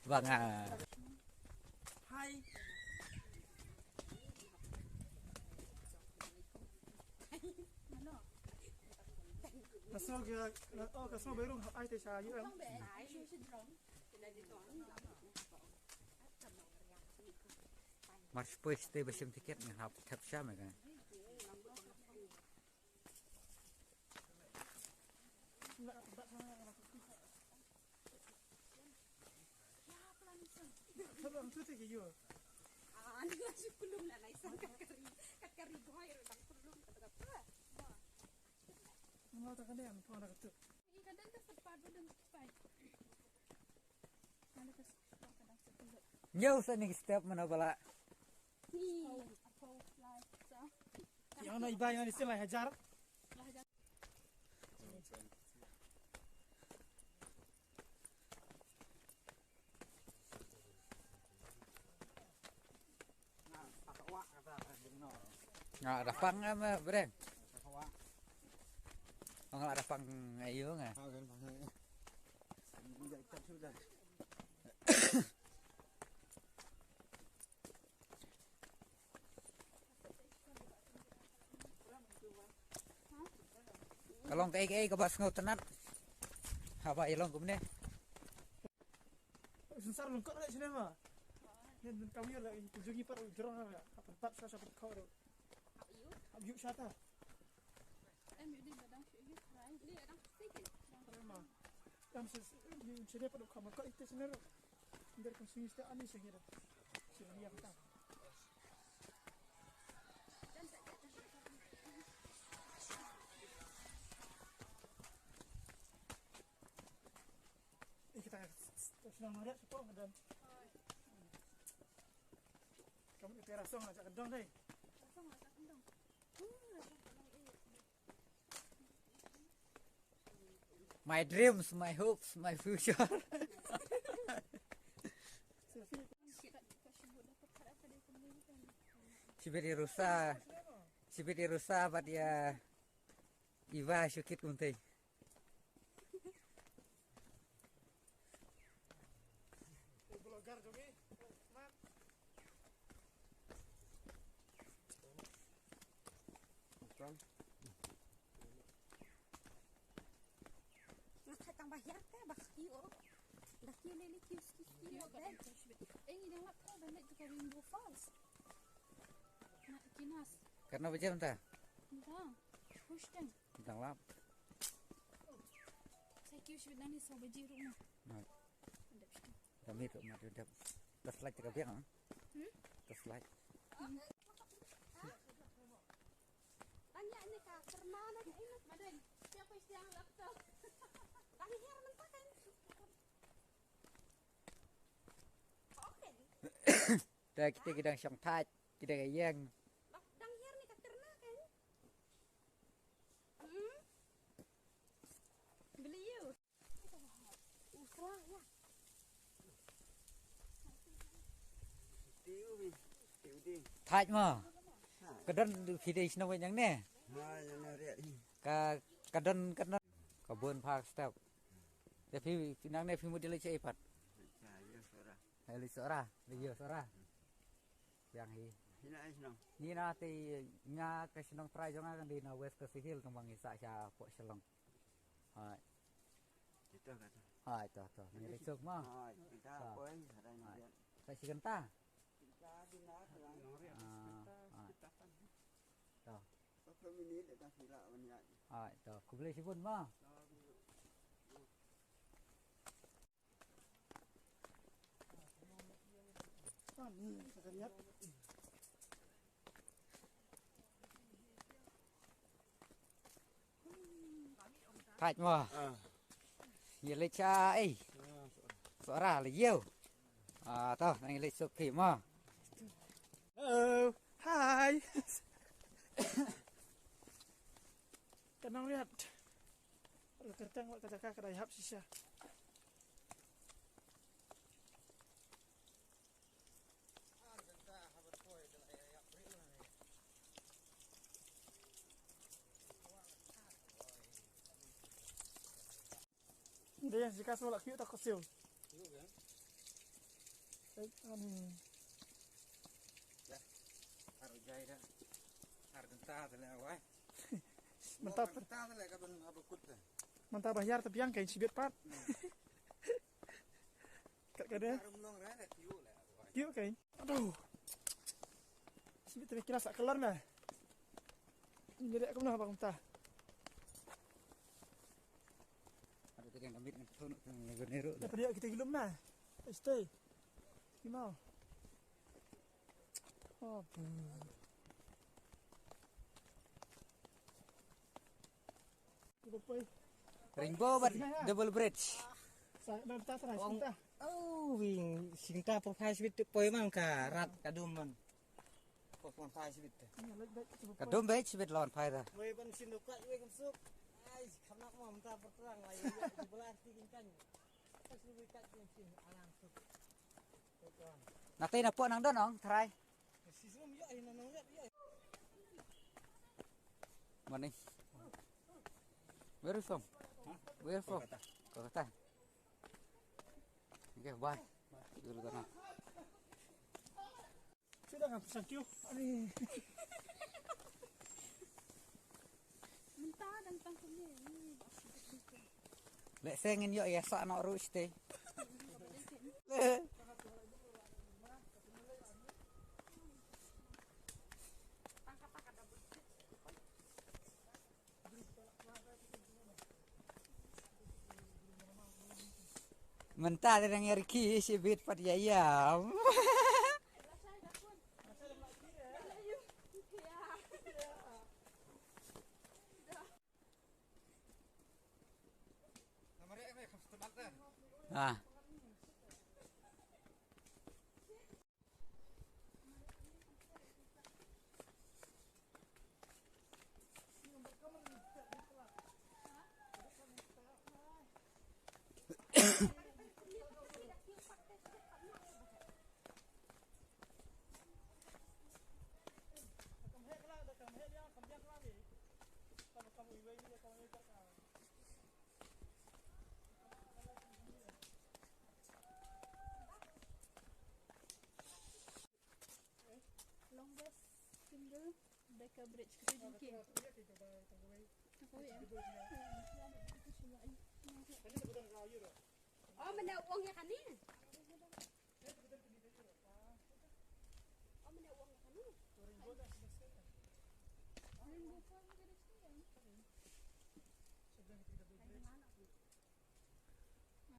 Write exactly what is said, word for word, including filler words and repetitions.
Bang ah. Hai. Ka sngew ka, oh, ka sngew Bairung hap ai te sha U M. Mar shipoi shatei ba shim tiket nga hap thep sha me ka. Nyo sa ni step mana bala. Yang na iba yang ni sila hajar. Nga da pang em, eh, Breng. Nga da pang ayu nga. Ka long kaei kaei kaba sngewtynnat haba ïa long kumne. Sensar lungkot leh sini ma. Nen kam ïa leh tu jugi par jrong ha. Hapan pat sa sa pat kau. Ab yu sata. Em yu di badang shu yu rai. Di badang sini. Em ma. Em sini pat kau ma kau ite sini. Nder kan sini sta ani sini dah. Sini ïa kata. Eh, kita senang narik sepong dan kamu itu rasong aja kedong deh. My dreams, my hopes, my future. Shibit ïa rusa, shibit ïa rusa bad ïa Iva shu kit kumtei. Nga khat tang ba hiar te ba kiew. Ba kiew lei lei kiew ski ski. Ei, ngi dang lap ka ban leit tu ka Rainbow Falls. Na kinas. Katno baje mynta? Ngi dang. Push tang. Ngi dang lap. Sa kiew shibit nang ni saw baje ruh mo. Dep shibit. Dami ruh mat dep. Terslide ka biang ah. Hmm? Terslide. Tanya ni ka kerma na ka ina. Madai, siapa yang laptop? Tanya hiar mentah kan? Oke. Dah kita kidang shong thait, kidang ïeng. Dang hiar ni ka kerma kan? Hmm? Beli you. Thait mo. Ka don phi dei shnong wei nyang ne. Ka, ka don, ka don. Ka bun pha step. Te phi, phi nang ne phi mut dei leit sha ei pat. Hai leit Sohra, leit ïa Sohra. Yang hi. Ni na te nga ka shnong trai jong nga kan dei na West Khasi Hills tang ba ngi sah sha pok Shillong. Hai. Ito ka to. Hai to to. Ngi leit suk ma. Hai, kita poi, ada ngi. Hai. Ka shi kynta. Kita di na ka. Ah, ah. To. Satu minit dah sila banyak. Hai to. Khublei shibun ma. Thait mo. Ah. Ïa leit sha ei. Sohra leit ïew. Ah, to, nang ïa leit suk phi mo. Hello. Hi. Ka nang riat. Ka kyrteng wat ka jaka ka dei hap shisha. Dei yang sika semua lak kiu tak kecil. Ani. Ar jai da. Ar denta tele awai. Mynta Denta tele ka ban habakut da. Mynta ba hiar ta biang kein shibit pat. Kat ka de. Ar mlong re le tiu le awai. Tiu kein. Aduh. Shibit te kila sa kelar na. Ini dia kemana bang ta. Ada tekan kami kan tu nak kena guru. Dapat dia kita gelum na. Stay. Gimana? Oh. Kita poi. Rainbow but double bridge. Sa na ta sa na ta. Oh, wing singta profile sibit poi man ka rat kadum man. Ko pon phai sibit. Kadum beit sibit lawan phai da. Wei ban sin do ka wei kan suk. Ai, kham nak mam ta perterang lai. Belah ti kin kan. Pas lu ka tin sin alang suk. Nate na po nang don ong trai. Morning. Where you from? Where you from? Kolkata. Okay, bye. Dulu sana. Sudah kan pesan tiu. Ani. Mynta dang tang kumne. Lek sengin yok ya sak nok ruh site. Mynta te dang ïa riki shibit pat ïa ïam. Ah. Longest single Baker Bridge kita jingki. Aku ya. Oh, mana uang ya kani?